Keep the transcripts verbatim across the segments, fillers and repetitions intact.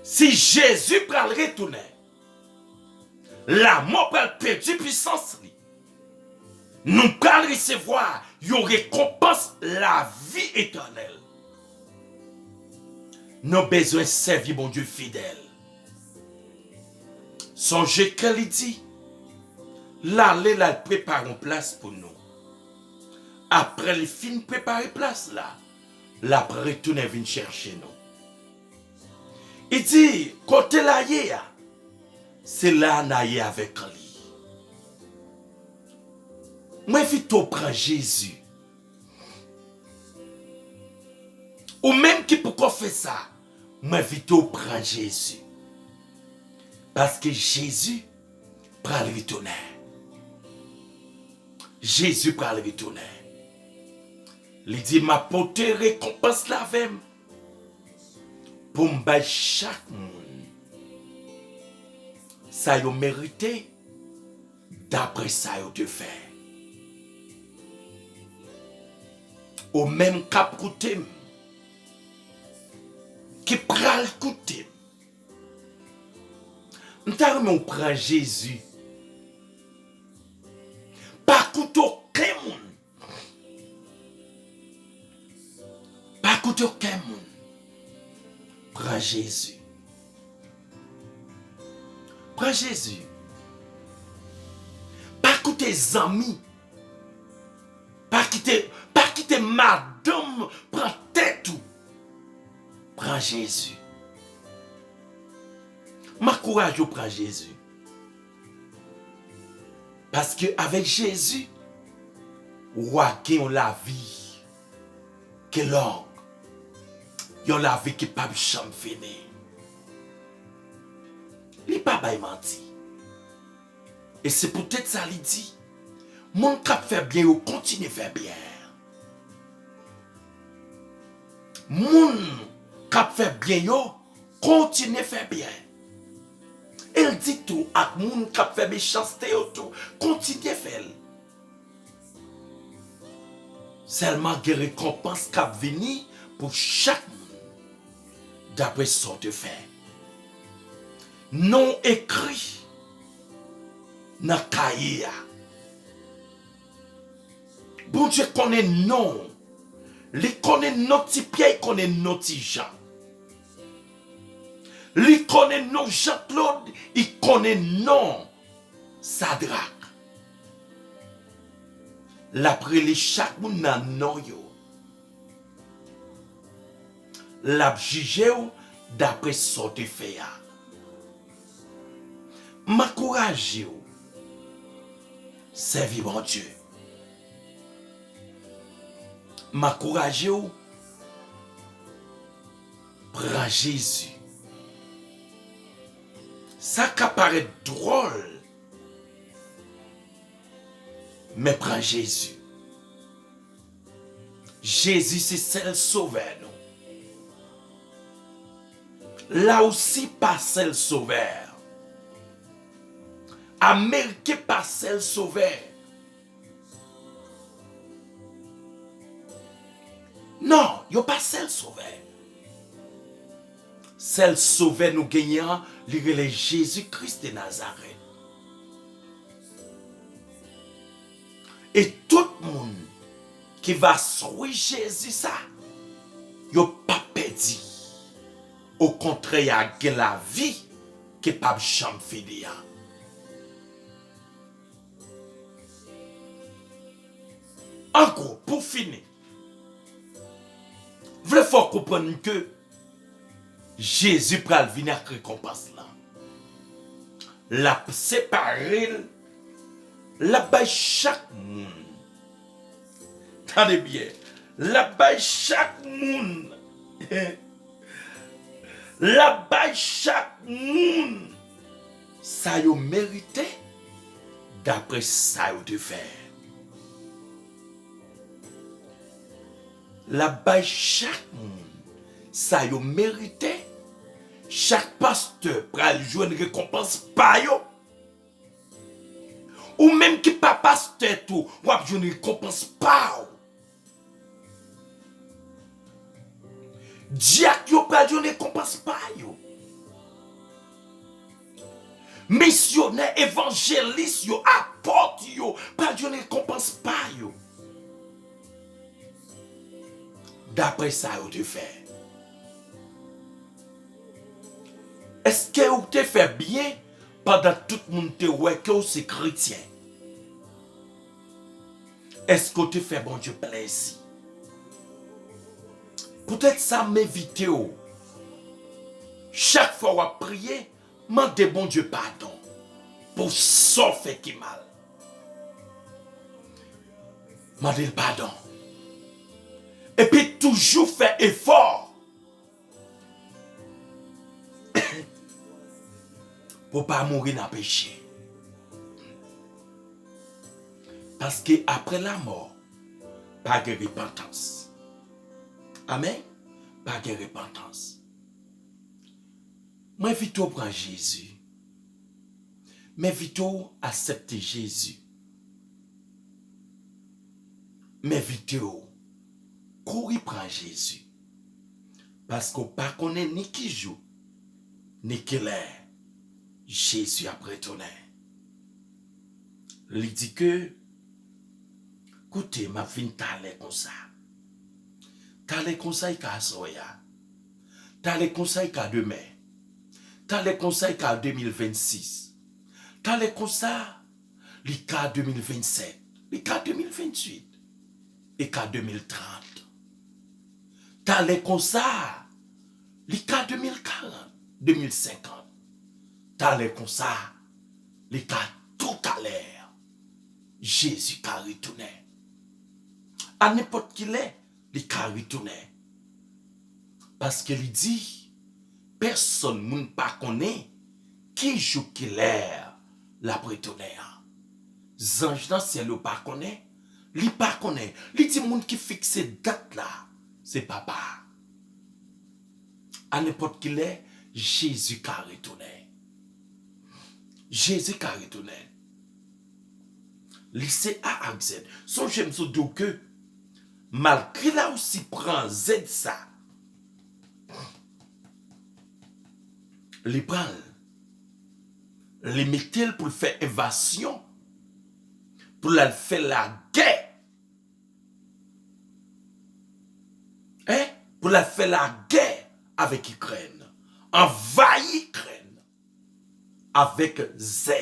Si Jezi pral retounen, lanmò pral pèdi pisans li. Nou pral resevwa yon rekonpans lavi etènèl. Nou bezwen sèvi Bondye fidèl. Sonje ke li di, l ale, l al prepare yon plas pou nou. Apre li fin prepare plas la, l ap retounen vin chèche nou. Li di, kote l a ye a, se la n a ye avèk li. Mwen envite w pran Jezi. Ou menm ki poko fè sa, mwen envite w pran Jezi. Paske Jezi pral retounen. Jezi pral retounen. Li di, m ap pote rekonpans la avè m pou m bay chak moun sa yo merite dapre sa yo te fè. Ou menm k ap koute m, ki pral koute m, m ta renmen w pran Jezi. Pa koute okenn moun. Pa koute okenn moun. Pran Jezi. Pran Jezi. Pa koute zanmi. Pa kite, pa kite madanm pran tèt ou. Pran Jezi. M ankouraje w pran Jezi. Paske avèk Jezi, w a gen yon lavi ki long, yon lavi ki p ap janm fini. Li pa bay manti. E se poutèt sa li di, moun k ap fè byen yo kontinye fè byen. Moun k ap fè byen yo kontinye fè byen. E l di tou ak moun k ap fè mechanste yo tou, kontinye fè l. Sèlman gen rekonpans k ap vini pou chak moun dapre sa w te fè. Non w ekri nan kaye a. Bondye konnen non w. Li konnen non Ti Pyè, li konnen non Ti Jan. Li konnen non Jean Claude, li konnen non Sadrak. L ap rele chak moun nan non yo. L ap jije w dapre sa w te fè a. M ankouraje w sèvi Bondye. M ankouraje w pran Jezi. Sa ka parèt dwòl, men pran Jezi. Jezi se sèl sovè nou. Larisi pa sèl sovè. Ameriken pa sèl sovè. Non, yo pa sèl sovè. Sèl sovè nou genyen an, li rele Jezi Kris de Nazarèt. E tout moun ki va swiv Jezi sa, yo p ap pèdi. Okontrè, y a gen lavi ki p ap janm fini an. An gwo, pou fini, vle fè w konprann ke Jezi pral vini ak rekonpans lan. L ap separe l, l ap bay chak moun. Tande byen, l ap bay chak moun. L ap bay chak moun sa yo merite dapre sa yo te fè. L ap bay chak moun sa yo merite. Chak pastè pral jwenn rekonpans pa yo. Ou menm ki pa pastè tou, w ap jwenn rekonpans pa w. Dyak yo pral jwenn rekonpans pa yo. Misyonè, evanjelis yo, apòt yo pral jwenn rekonpans pa yo. Daprè sa yo te fè. Èske ou te fè byen pandan tout moun te wè ke w se kretyen? Èske w te fè Bondye plezi? Poutèt sa, m envite w, chak fwa w ap priye, mande Bondye padon pou sa w fè ki mal. Mande l padon. Epi toujou fè efò pou w pa mouri nan peche. Paske apre lanmò, pa gen repantans. Amèn. Pa gen repantans. M envite w pran Jezi. M envite w aksepte Jezi. M envite w kouri pran Jezi. Paske w pa konnen ni ki jou, ni ki lè Jezi ap retounen. Li di ke, koute, m ap vin talè konsa. Talè konsa, li ka aswè a. Talè konsa, li ka demen. Talè konsa, li ka de mil vennsis. Talè konsa, li ka de mil vennsèt. Li ka de mil venntuit. Li ka de mil trant. Talè konsa, li ka de mil karant, de mil senkant. Talè konsa, li ka toutalè. Jezi ka retounen. A nenpòt ki lè, li ka retounen. Paske li di, pèsonn moun pa konnen ki jou ki lè l ap retounen an. Zanj nan syèl yo pa konnen, li pa konnen. Li di moun ki fikse dat la, se Papa a. A nenpòt ki lè, Jezi ka retounen. Jezi ka retounen. Li se A ak Z. Sonje m sot di w ke malgre Larisi pran Z sa, li pran l. Li mete l pou l fè envazyon, pou l al fè lagè. Hein? Pou l al fè lagè avèk Ikrèn. Anvayi Ikrèn avèk Z.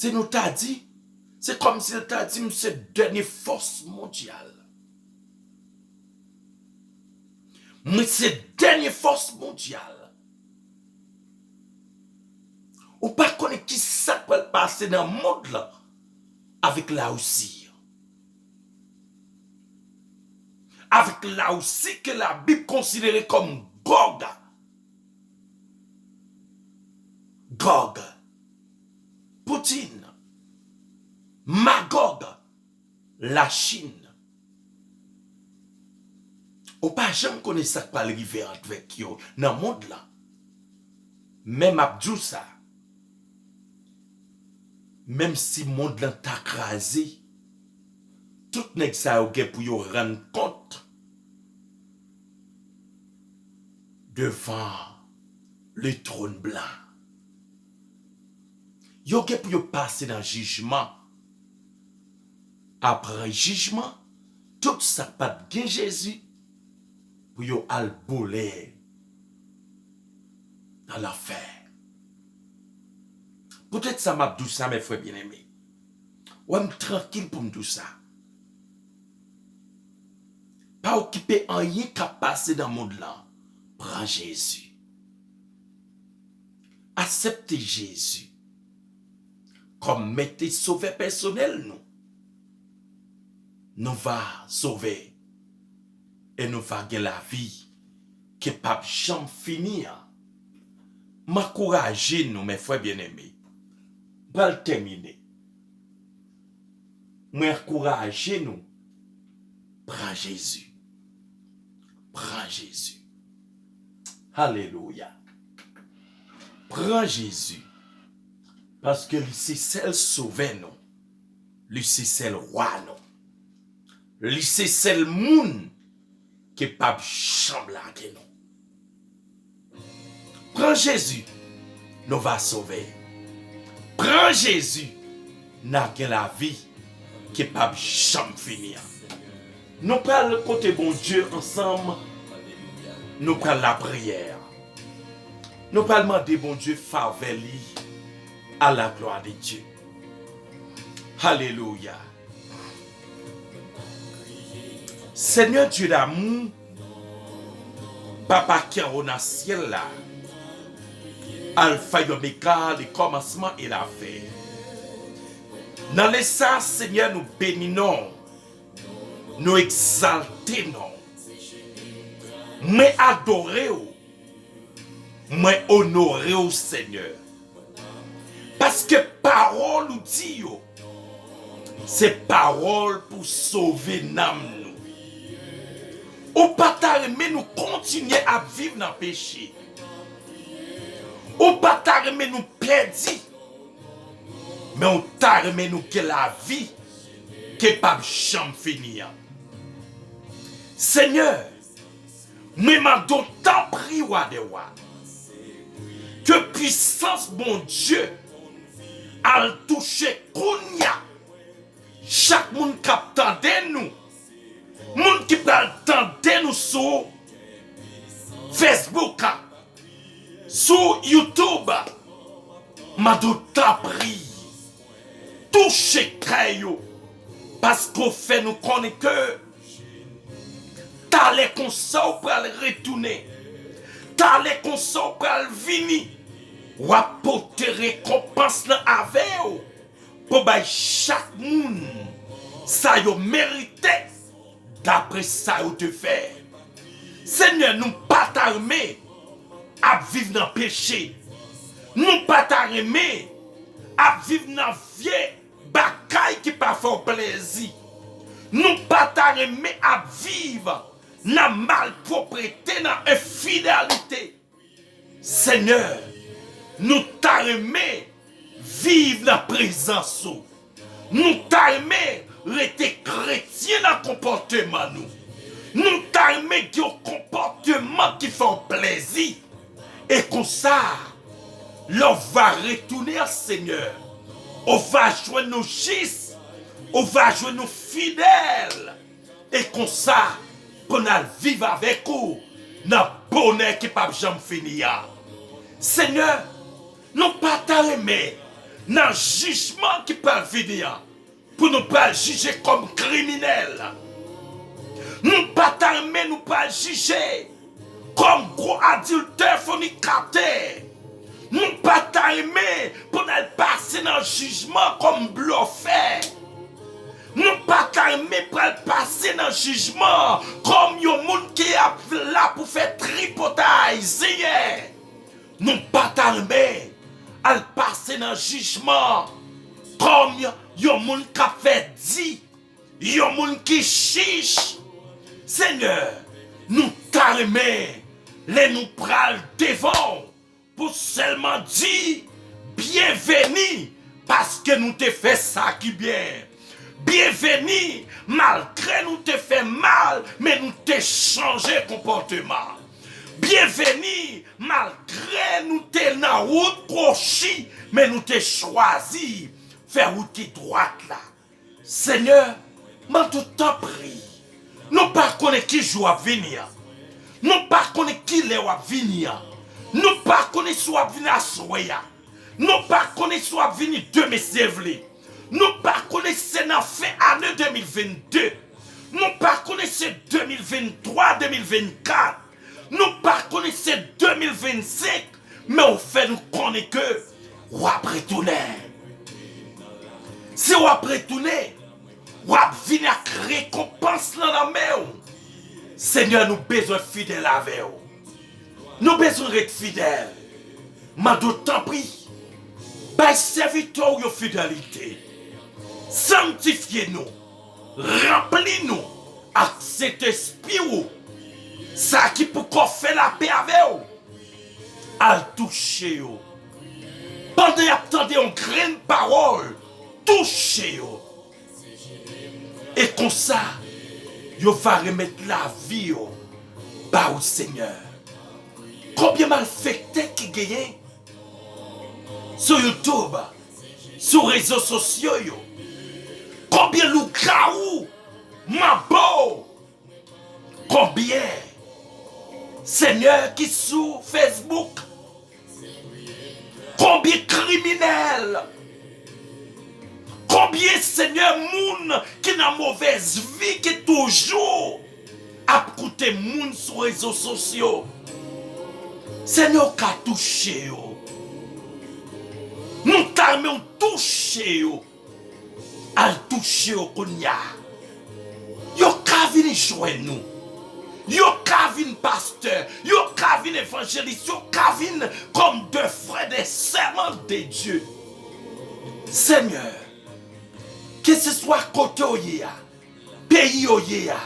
Si nou ta di, se kòmsi l ta di, "M se dènye fòs mondyal. Mwen se dènye fòs mondyal." Ou pa konnen ki sa k pral pase nan mond lan avèk Larisi. Avèk Larisi ke Labib konsidere kòm Gòg. Gòg. Poutin. Magòg. Lachin. Ou pa janm konnen sa k pral rive avèk yo nan mond lan. Men m ap di w sa, menm si mond lan ta kraze, tout nèg sa yo gen pou yo rann kont devan le tròn blan. Yo gen pou yo pase nan jijman. Apre jijman, tout sa k pa t gen Jezi pou yo al boule nan lanfè. Poutèt sa m ap di w sa, mè frè byeneme. Wè m trankil pou m di w sa. Pa okipe anyen k ap pase nan mond lan. Pran Jezi. Aksepte Jezi kòm Mèt e Sovè pèsonèl nou. Nou va sove e nou va gen lavi ki p ap janm fini an. M ankouraje nou, mè frè byeneme. M pral tèmine. Mwen ankouraje nou. Pran Jezi. Pran Jezi. Alelouya. Pran Jezi. Paske li se sèl sovè nou. Li se sèl wa nou. Li se sèl moun ki p ap janm lage nou. Pran Jezi. nous va sauver. Pran Jezi, n a gen lavi ki p ap janm fini an. Nou pral kote Bondye ansanm, nou pral lapriyè. Nou pral mande Bondye favè li, à la gloire de Dieu. Alelouya. Seigneur Dieu d'amour, Papa ki anwo nan syèl la, Alfa e Omega, le kòmansman e lafen. Nan lè sa, Senyè, nou beni non, nou egzalte non. Mwen adore w, mwen onore w, Senyè. Paske pawòl ou di yo, se pawòl pou sove nanm nou. Ou pa ta renmen nou kontinye ap viv nan peche. Ou pa ta renmen nou pèdi. Men ou ta renmen nou gen lavi ki p ap janm fini an. Senyè, mwen mande w tanpri, Wa dè wa, ke pwisans Bondye al touche kounye a chak moun k ap tande nou, moun ki pral tande nou sou Facebook, sou YouTube, mande w tanpri, touche kè yo, paske w fè nou konnen ke talè konsa w pral retounen, talè konsa w pral vini, w ap pote rekonpans lan avè w pou bay chak moun sa yo merite dapre sa yo te fè. Senyè, nou pa ta renmen ap viv nan peche. Nou pa ta renmen ap viv nan vye bagay ki pa fè w plezi. Nou pa ta renmen ap viv nan malpwoprete, nan enfidelite. Senyè, nou ta renmen viv nan prezans ou. Nou ta renmen rete kretyen nan konpòteman nou. Nou ta renmen gen yon konpòteman ki fè w plezi. E konsa, lè w va retounen, Senyè, ou va jwenn nou jis, ou va jwenn nou fidèl. E konsa, pou n al viv avèk ou nan bonè ki p ap janm fini a. Senyè, nou pa ta renmen nan jijman ki pral vini an, pou nou pral jije kòm kriminèl. Nou pa ta renmen nou pral jije kòm gwo adiltè, fònikatè. Nou pa ta renmen pou n al pase nan jijman kòm blòfè. Nou pa ta renmen pral pase nan jijman kòm yon moun ki ap la pou fè tripotay. Senyè, nou pa ta renmen al pase nan jijman kòm yon, yon moun k ap fè di, yon moun ki chich. Senyè, nou ta renmen lè nou pral devan w pou sèlman di, byenveni, paske nou te fè sa ki byen. Byenveni, malgre nou te fè mal, men nou te chanje konpòteman. Byenveni, malgre nou te nan wout kwochi, men nou te chwazi fè wout ki dwat la. Senyè, mande w tanpri. Nou pa konnen ki jou w ap vini an. Nou pa konnen ki lè w ap vini an. Nou pa konnen si w ap vini aswè a. Nou pa konnen si w ap vini demen si Dye vle. Nou pa konnen si se nan fen ane de mil vennde. Nou pa konnen si se de mil venntwa, de mil vennkat. Nou pa konnen si se de mil vennsenk, men w fè nou konnen ke w ap retounen. Si w ap retounen, w ap vini ak rekonpans lan nan men w. Senyè, nou bezwen fidèl avè w. Nou bezwen ret fidèl. Mande w tanpri, bay sèvitè w yo fidelite. Sanntifye nou. Ranpli nou ak Sentespri w. Sa ki poko fè lapè avè w, al touche yo. Pandan y ap tande yon grenn pawòl, touche yo. E konsa, yo va remèt lavi yo ba ou, Senyè. Konbyen malfektè ki genyen sou YouTube, sou rezo sosyo yo? Konbyen lougawou, manbo, konbyen Senyè ki sou Facebook? Konbyen kriminèl? Konbyen, Senyè, moun ki nan movèz vi ki toujou ap koute moun sou rezo sosyo? Senyè, ou ka touche yo. Nou ta renmen w touche yo. Al touche yo kounye a. Yo ka vin jwenn nou. Yo ka vin pastè. Yo ka vin evanjelis. Yo ka vin kòm de frè, de sè de Dye. Senyè, keseswa kote yo ye a, peyi yo ye a,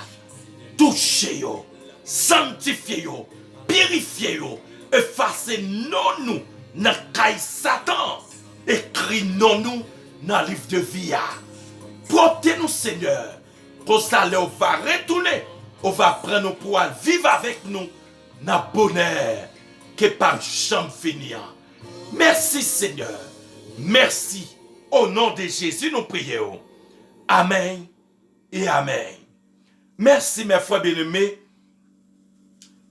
touche yo, sanntifye yo, pirifye yo, efase non nou nan kay Satan an, ekri non nou nan liv de vi a. Pwòpte nou, Senyè, konsa lè w va retounen, ou va pran nou pou al viv avèk nou nan bonè ki p ap janm fini an. Mèsi, Senyè. Mèsi. O non de Jezi, nou priye w. Amèn e amèn. Mèsi, mè frè byeneme.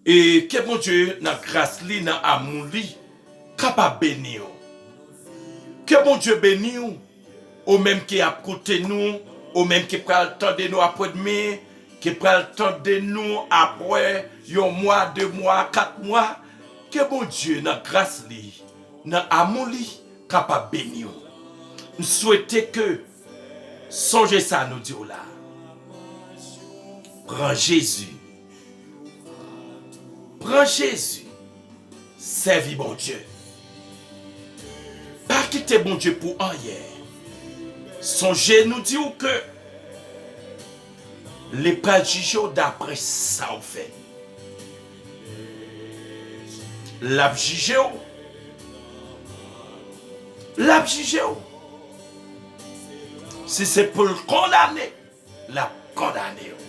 E ke Bondye, nan gras li, nan amou li, kapab beni w. Ke Bondye beni w, ou menm ki ap koute nou, ou menm ki pral tande nou apre demen, ki pral tande nou apre yon mwa, de mwa, kat mwa. Ke Bondye, nan gras li, nan amou li, kapab beni w. M swete ke sonje sa nou di w la. Pran Jezi. Pran Jezi. Sèvi Bondye. Pa kite Bondye pou anyen. Sonje nou di w ke li pral jije w dapre sa w fè. L ap jije w. L ap jije w. Si se pou l kondane, l ap kondane w.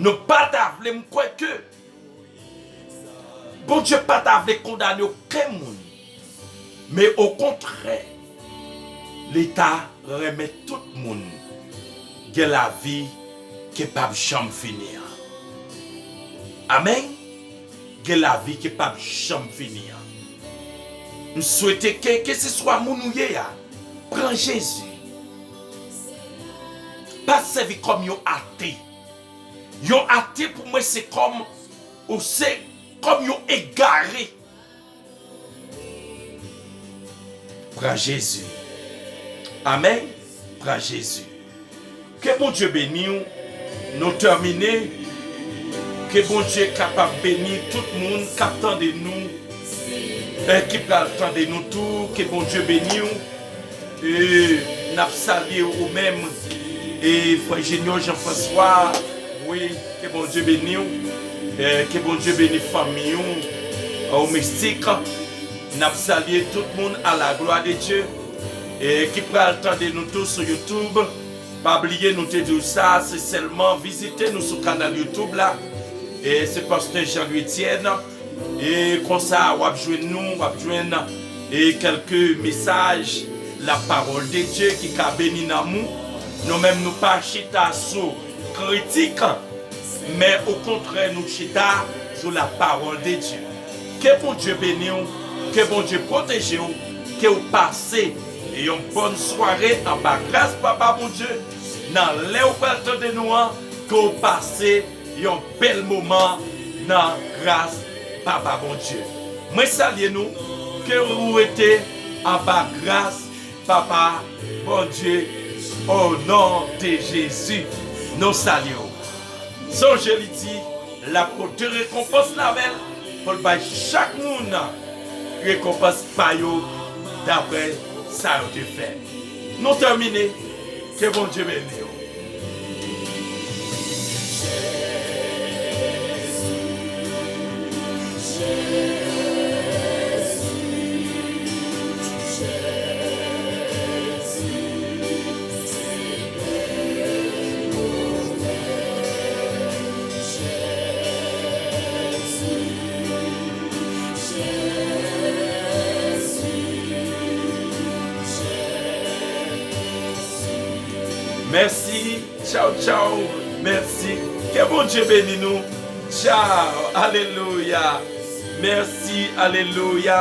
Nou pa ta vle, m kwè ke Bondye pa ta vle kondane okenn moun. Men okontrè, li ta renmen tout moun gen lavi ki p ap janm fini an. Amèn. Gen lavi ki p ap janm fini an. M swete ke, keseswa moun ou ye a, pran Jezi. Pa sèvi kòm yon ate. Yon ate pou mwen se kòm, ou se kòm yon egare. Pran Jezi. Amèn. Pran Jezi. Ke Bondye beni w. Nou tèmine. Ke Bondye kapab beni tout moun k ap tande nou, e ki pral tande nou tou. Ke Bondye beni w. E n ap salye ou menm, e frè Junior Jean François. Wi, ke Bondye beni w. E ke Bondye beni fanmi w. O mistik, n ap salye tout moun à la gloire de Dieu, e ki pral tande nou tou sou YouTube. Pa bliye, nou te di w sa, se sèlman vizite nou sou kanal YouTube la. E se pastè Jean Louis Etienne. E konsa, w ap jwenn nou, w ap jwenn, e kèlke mesaj, la parole de Dieu ki ka beni nanm ou. Nou menm, nou pa chita sou kritik, men okontrè, nou chita sou la parole de Dieu. Ke Bondye beni w, ke Bondye pwoteje w, ke w pase yon bòn sware anba gras Papa Bondye. Nan lè w pral tande nou an, ke w pase yon bèl moman nan gras Papa Bondye. Mwen salye nou, ke w rete anba gras Papa Bondye, o non de Jezi, nou salye w. Sonje, li di, l ap pote rekonpans l avè l pou l bay chak moun rekonpans pa yo dapre sa yo te fè. Nou tèmine. Ke Bondye beni w. Mèsi. Tchaw, tchaw. Mèsi. Ke Bondye beni nou. Tchaw. Alelouya. Mèsi. Alelouya.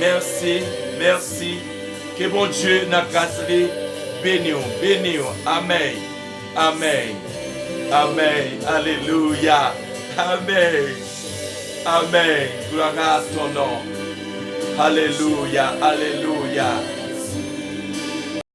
Mèsi. Mèsi. Ke Bondye nan gras li beni w. Beni w. Amèn. Amèn. Amèn. Alelouya. Amèn. Amèn. Gloire à ton nom. Alelouya. Alelouya.